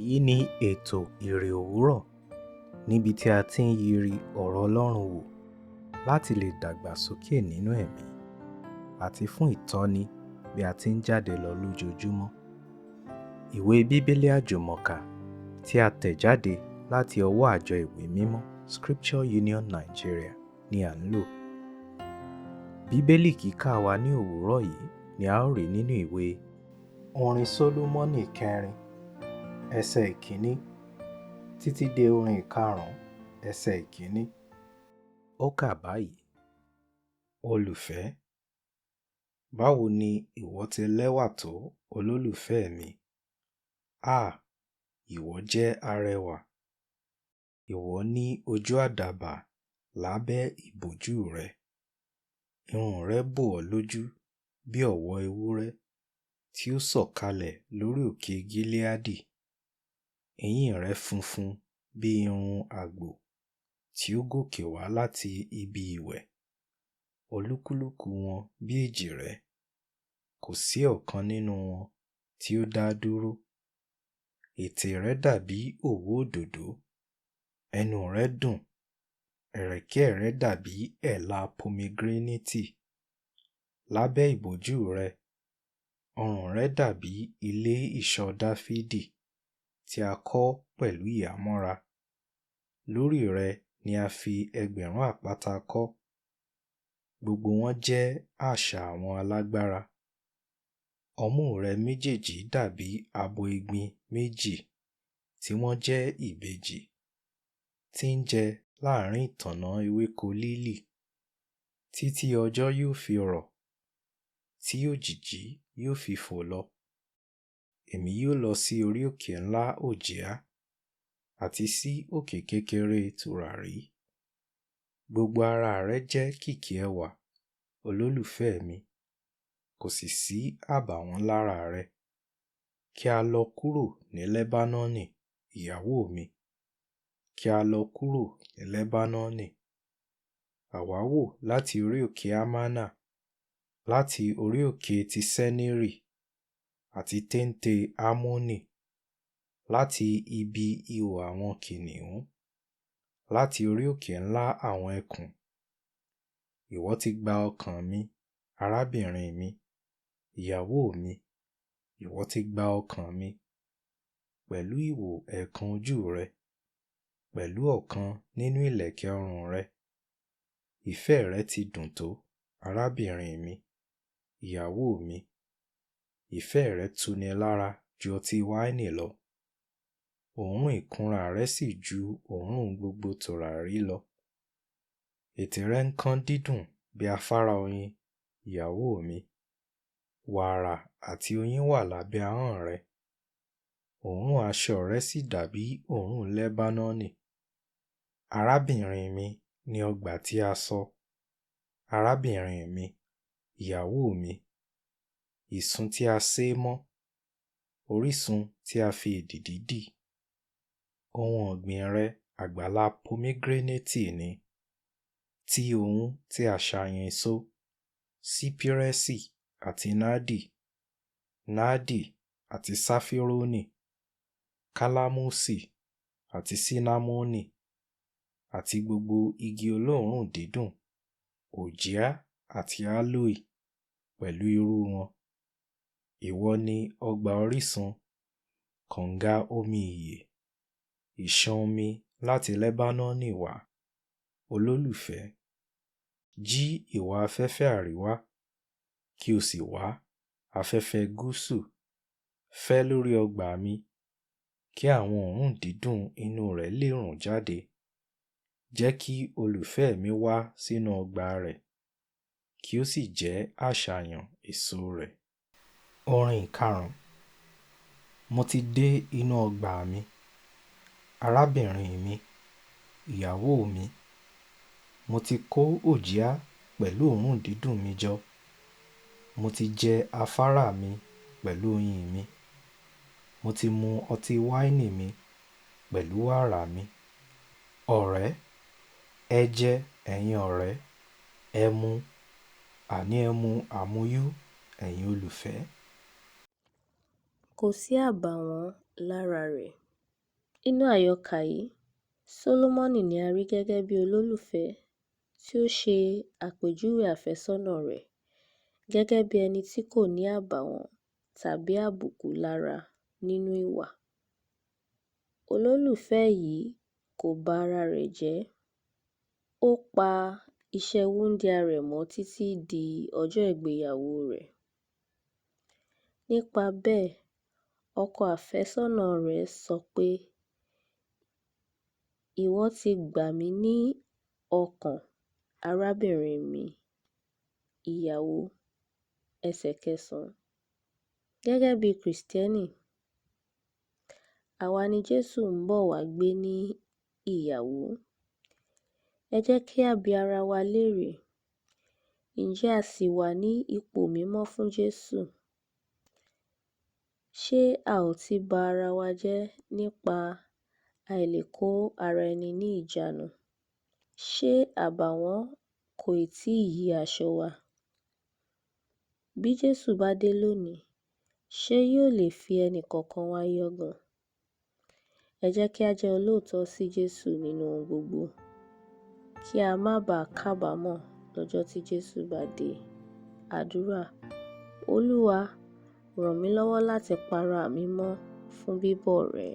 Èyí ni ètò Ìrè Òwúrọ̀ níbi tí a ti ń yiri ọ̀rọ̀ Ọlọ́run wò láti lè dàgbàsókè nínú ẹ̀mí àti fún ìtọ́ni bí a ti ń jáde lọ lójoojúmọ́. Ìwé Bíbélì Àjùmọ̀kà tí a tẹ̀ jáde láti ọwọ́ àjọ ìwé mímọ́ Scripture Union Nigeria ni à ń lò. Bíbélì kíkà wa ní òwúrọ̀ yìí ni a ó rí nínú ìwé Orin Sólómọ́nì kẹrin, ẹsẹ̀ ìkíní títí dé orin ìkarùn-ún, ẹsẹ̀ ìkíní. Ó kà báyìí: Olùfẹ́, báwo ni ìwọ ti lẹ́wà tó, olólùfẹ́ mi! Háà, ìwọ jẹ́ arẹwà! Ìwọ ní ojú àdàbà lábẹ́ ìbòjú rẹ. Irun rẹ bò ọ́ lójú bí ọ̀wọ́ ewúrẹ́ tí ó sọ̀kalẹ̀ lórí òkè Gileadi. Eyín rẹ funfun bí irun àgbò tí ó gòkè wá láti ibi ìwẹ̀, olúkúlùkù wọn bí èjìrẹ́, kò sí ọ̀kan nínú wọn tí ó dá dúró. Ètè rẹ dàbí òwú òdòdó, ẹnu rẹ dùn, ẹ̀rẹ̀kẹ́ rẹ dàbí ẹ̀là pomegíránátì. Lábẹ́ ìbòjú rẹ, ọrùn rẹ dàbí ilé ìṣọ́ Dáfídì tí a kọ́ pẹ̀lú ìhámọ́ra. Lórí rẹ ni a fi ẹgbẹ̀rún àpáta kọ́, gbogbo wọn jẹ́ àṣà àwọn alágbára. Ọmú rẹ méjèèjì dàbí abo egbin méjì tí wọ́n jẹ́ ìbejì, tí ń jẹ láàrín ìtànná ewéko lílì, títí ọjọ́ yóò fi rọ̀, tí òjìji yóò fi fò lọ. Èmi yóò lọ sí orí òkè ńlá Òjìá àti sí òkè kékeré tùràrí. Gbogbo ara rẹ jẹ́ kìkì ẹwà, olólùfẹ́ mi, kò sì sí àbàwọ́n lára rẹ. Kí a lọ kúrò ní Lẹ́bánọ́nì, ìyàwó mi, kí a lọ kúrò ní Lẹ́bánọ́nì. Àwa wò láti orí òkè Amánà, láti orí òkè ti Seniri àti téńté Hermoni, láti ibi ihò àwọn kìnnìún, láti orí òkè ńlá àwọn ẹkùn. Ìwọ ti gba ọkàn mi, arábìnrin mi, ìyàwó mi, ìwọ ti gba ọkàn mi pẹ̀lú ìwò ẹ̀ẹ̀kan ojú rẹ, pẹ̀lú ọ̀kan nínú ìlẹ̀kẹ̀ ọrùn rẹ. Ìfẹ́ rẹ ti dùn tó, arábìnrin mi, ìyàwó mi, ìfẹ́ rẹ tuni lára ju ọtí wáìnì lọ. Òórùn ìkunra rẹ sì ju òórùn gbogbo tùràrí lọ. Ètè rẹ ń kán dídùn bí afárá oyin, ìyàwó mi. Wàrà àti oyin wà lábẹ́ ahọ́n rẹ. Òórùn aṣọ rẹ sì dàbí òórùn Lẹ́bánọ́nì. Arábìnrin mi ni ọgbà tí a sọ, arábìnrin mi, ìyàwó mi, ìsun tí a sé mọ́, orísun tí a fi èdìdì dì. Ohun ọ̀gbìn rẹ àgbàlá pomegíránátì ni, tí ohun tí àṣàyàn èso, sípírẹ́sì àti nádì, nádì àti sáfírónì, kálámùsì àti sínámónì, àti gbogbo igi olóòórùn dídùn, òjìá àti aloe pẹ̀lú irú wọn. Ìwọ ni ọgbà orísun, kànga omi ìyè, ìṣàn omi láti Lẹ́bánọ́nì wá. Olólùfẹ́, jí ìwọ afẹ́fẹ́ àríwá, kí o sì wá, afẹ́fẹ́ gúúsù, fẹ́ lórí ọgbà mi, kí àwọn òórùn dídùn inú rẹ̀ lè rùn jáde. Jẹ́ kí olùfẹ́ mi wá sínú ọgbà rẹ̀, kí ó sì jẹ́ àṣàyàn èso rẹ̀. Orin ìkarùn-ún. Mo ti dé inú ọgbà mi, arábìnrin mi, ìyàwó mi. Mo ti kó òjìá pẹ̀lú òórùn dídùn mi jọ. Mo ti jẹ afárá mi pẹ̀lú oyin mi. Mo ti mu ọtí wáìnì mi pẹ̀lú wàrà mi. Ọ̀rẹ́, ẹ jẹ, ẹ̀yin ọ̀rẹ́, ẹ mu, àní ẹ mu àmuyó, ẹ̀yin olùfẹ́. Kò sí àbàwọ́n lára rẹ̀. Nínú àyọkà yìí, Sólómọ́nì ni a rí gẹ́gẹ́ bí olólùfẹ́ tí ó ṣe àpèjúwe àfẹ́sọ́nà rẹ̀ gẹ́gẹ́ bí ẹni tí kò ní àbàwọ́n tàbí àbùkù lára nínú ìwà. Olólùfẹ́ yìí kò ba ara rẹ̀ jẹ́, ó pa iṣẹ́ wúńdíá rẹ̀ mọ́ títí di ọjọ́ ìgbéyàwó rẹ̀. Nípa bẹ́ẹ̀, ọkọ àfẹ́sọ́nà rẹ̀ sọ pé, "Ìwọ ti gbà mí ní ọkàn, arábìnrin mi, ìyàwó." Ẹsẹ̀ 9. Gẹ́gẹ́ bí Kìrìsìtẹ́nì, àwa ni Jésù ń bọ̀ wá gbé ní ìyàwó. Ẹ jẹ́ kí á bi ara wa léèrè, ǹjẹ́ a ṣì wà ní ipò mímọ́ fún Jésù? Ṣé a ò ti ba ara wa jẹ́ nípa àìlèkó ara ẹni ní ìjánu? Ṣé àbàwọ́n kò ì tíì yí aṣọ wa? Bí Jésù bá dé lónìí, ṣé yóò lè fi ẹnìkọ̀ọ̀kan wa yangàn? Ẹ jẹ́ kí á jẹ́ olóòótọ́ sí Jésù nínú ohun gbogbo, kí a má baà kábàámọ̀ lọ́jọ́ tí Jésù bá dé. Àdúrà. Olúwa, ràn mí lọ́wọ́ láti pa ara mi mọ́ fún bíbọ̀ rẹ.